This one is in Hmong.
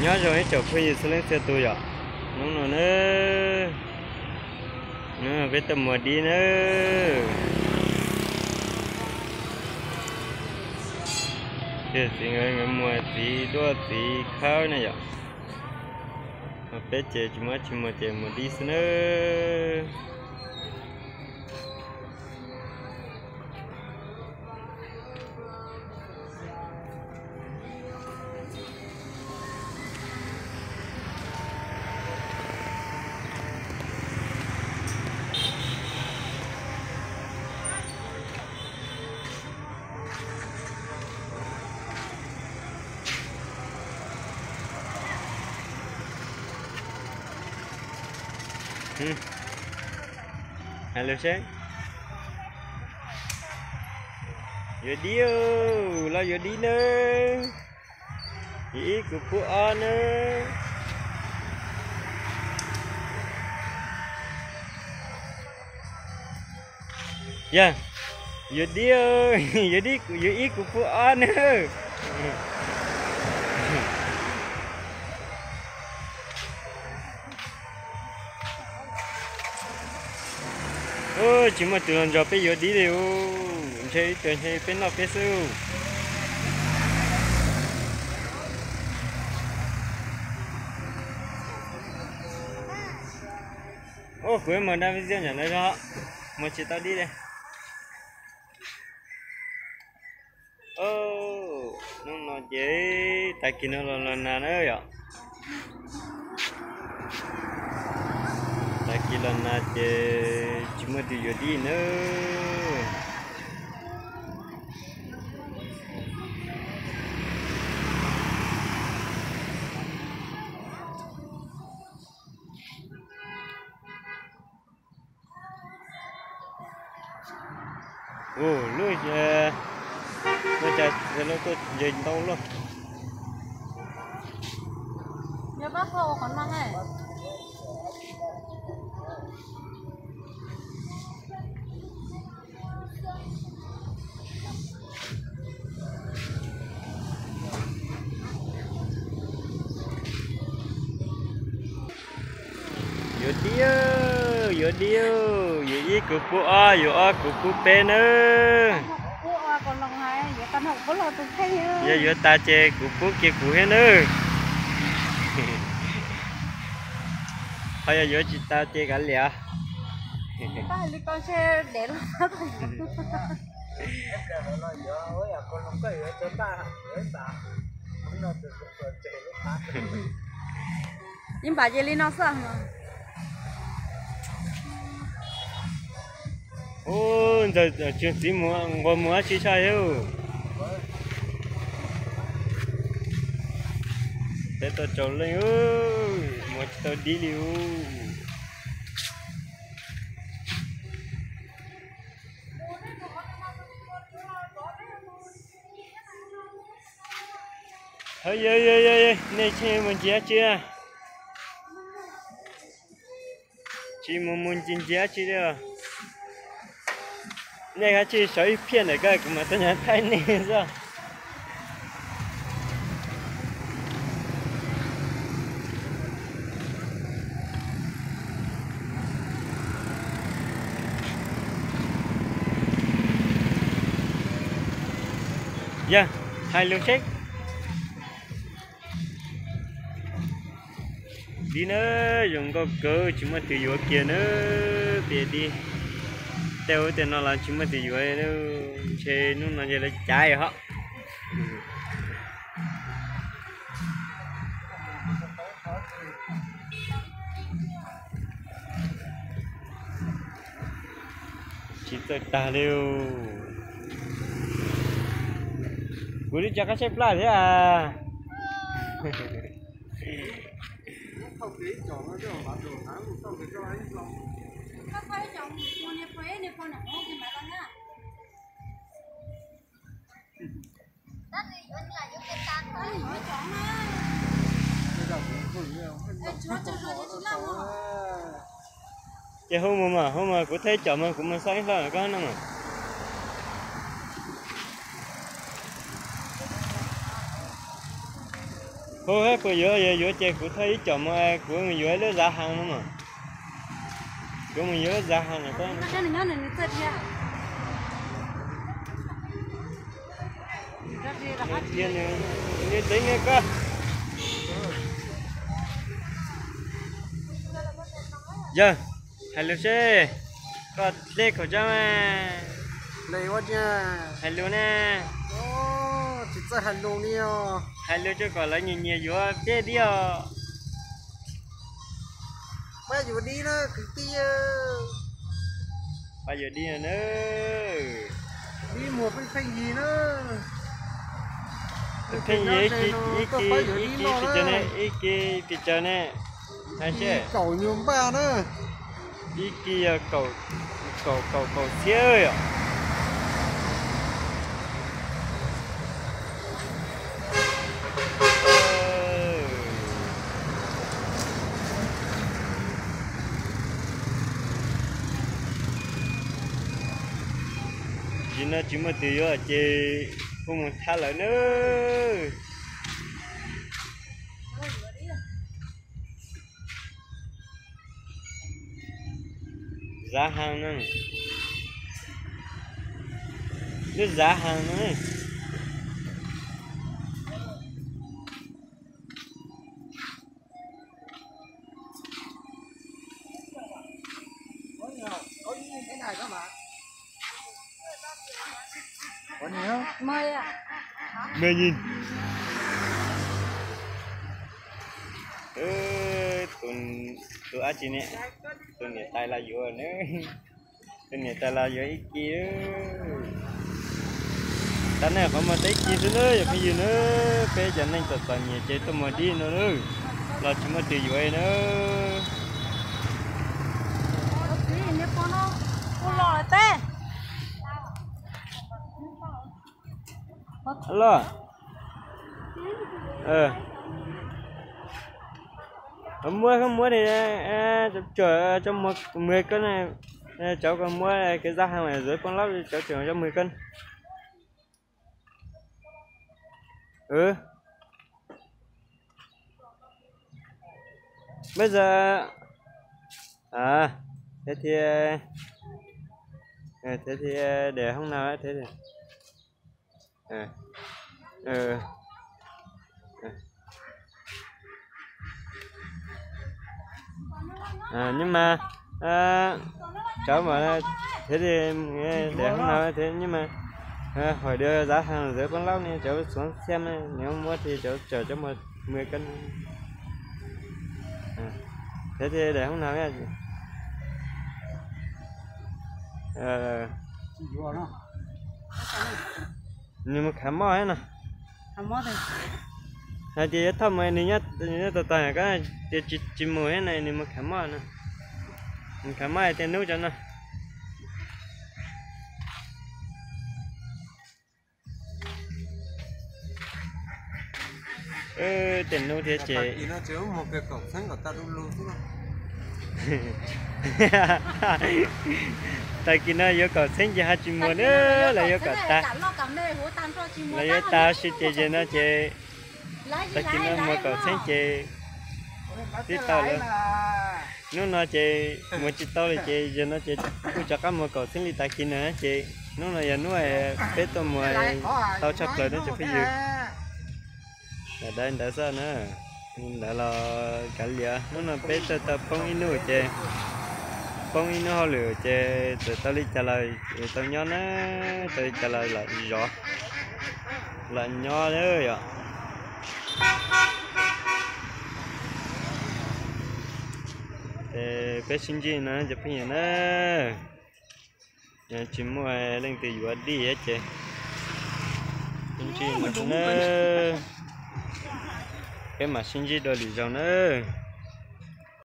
Nyob zoo ib tsoom phooj ywg txhua leej txhua tus yom. Hnub no na, hnub no peb tuaj muas dib na. Txiv nkawd muas txiv duaj txiv khawb na yom. Peb ces tsis muaj, tsis muas ces muas dib xwb na. Hais lus seb. Yuav dib, los yuav dib nawb. Yuav ib kuv pub ob nawb. Yog, yuav dib, yuav dib, yuav ib kuv pub ob nawb. Tsis muaj tus los nrog peb yuav dib li, ntshe ib tug ntshe peb noj peb xwb. Kuv mus da video ntawm no, mus tsis tau dib li. Hnub no ces tag kis no los los nas na yom. Tag kis los nas ces tsis muaj tus yuav dib nawb. Ua lub, ua cas lawv tuaj nce ntau luaj. Yuav dib, yuav dib, yuav ib kuv pub ob, yuav ob kuv pub peb nawb. Yog yuav tas ces kuv pub kiag kuv thiab nawb. Ho yog yuav tsis tas ces kav liam. Ib npam ces li no xwb. Ub, ntxawg tsis txiv mus nquag mus dab tsi tshaj li. Peb tuaj tsaus leej, mus tsis tau dib li ub. Hawb, yog, yog, yog, nej tsis mus ncig dab tsi? Tsis mus mus ncig ncig dab tsi li. Nej kav tsij sawv ib phiaj ntawm ko kuv mam tuaj nyav thaij nej xwb. Yog, hais lus seb. Dib na, zoo nkauj kawg, tsis muaj tus yuav kiag na. Peb dib, tej ub tej no los tsis muaj tus yuav, ntshe hnub no ces lawv cav hos. Tsis txawj tag li. Kuv twb tso qab tshaib plab thiab as. Ces hu mus mas, hu mas kuv thiaj coj mas kuv mus xa ib hlo koj noj mas. Hu hab puas yuav, yog yuav ces kuv thauj ib com mus, kuv mus yuav lub zav haas no mas. Kuv mus yuav lub zav haas no. Nws teev nws koj. Yawg, hais lus seb, koj dleb kaum tsab mas. Hais lus ne. Tsis txawj hais lus li os. Hais lus rau kom lawv nyiam nyiam yuav deb dib os. Pab yuav dib na kwv tij. Pab yuav dib na. Dib muag pheej pheej yig na. Pheej yig ib kis, ib kis pes tsawg ne, ib kis pes tsawg ne? Hais seb. Kaum nyuag npaj na. Ib kis yog kaum, kaum, kaum txhiab yom. Tsis no tsis muaj twg yuav ces kuj mus thab lawm nawb. Zav haas no, lub zav haas no. Tus dab tsi ne, tus niam tais los yuav na. Tus niam tais los yuav ib kis. Tab nej qhov muag tau ib kis xwb na yog phooj ywg na. Peb cov neeg txom txom nyem ces tuaj muag dib no na, los tsis muaj twg yuav na. Los, muab, muab, muag koj, cov koj muab kev zaj hais zuav poob laub, cov tseem zaj muag koj. Bây giờ, thế thì, thế thì để hôm nào thế thì. Ờ, ờ. Ờ, nhưng mà, ờ, cháu bảo là thế thì, ờ, để hôm nào thế nhưng mà, ờ, hỏi được giá hàng dưới con lốc nên cháu xuống xem này, nếu không mua thì cháu chở cho một mười cân. Ờ, thế thì để hôm nào nhá. Ờ. Nws mus khav moj thiab no. Hais tias yuav thauj mus nws nyob tau tau ko tias tsis mus thiab no, nws mus khav moj no. Mus khav moj hais tias hnub cov no. Tej hnub thiab ces tag kis no yuav kaum txheeb ces ho tsis mus na, lawv yuav kom tag, lawv yuav tag si ces yog no ces tag kis no muag kaum txheeb ces twb tau lawm. Hnub no ces muag tsis tau li ces yog no ces kuj rov qab muag kaum txheeb li tag kis no ces hnub no yog hnub peb tuaj muag tau tshaj plaws na cov phooj ywg. Lam dai ntawd xwb na, ntawd los kav liam, hnub no peb tuaj tau poob ib hnub ces, poob ib hnub hauj lwm ces txawm tau li cas los tau nyob na, tau li cas los lam zov, lam nyob na yom. Ces peb sib ntsib no cov phooj ywg na. Tsis muaj leej twg yuav dib ces sib ntsib no na. Peb mam sib ntsib dua lwm zaus na.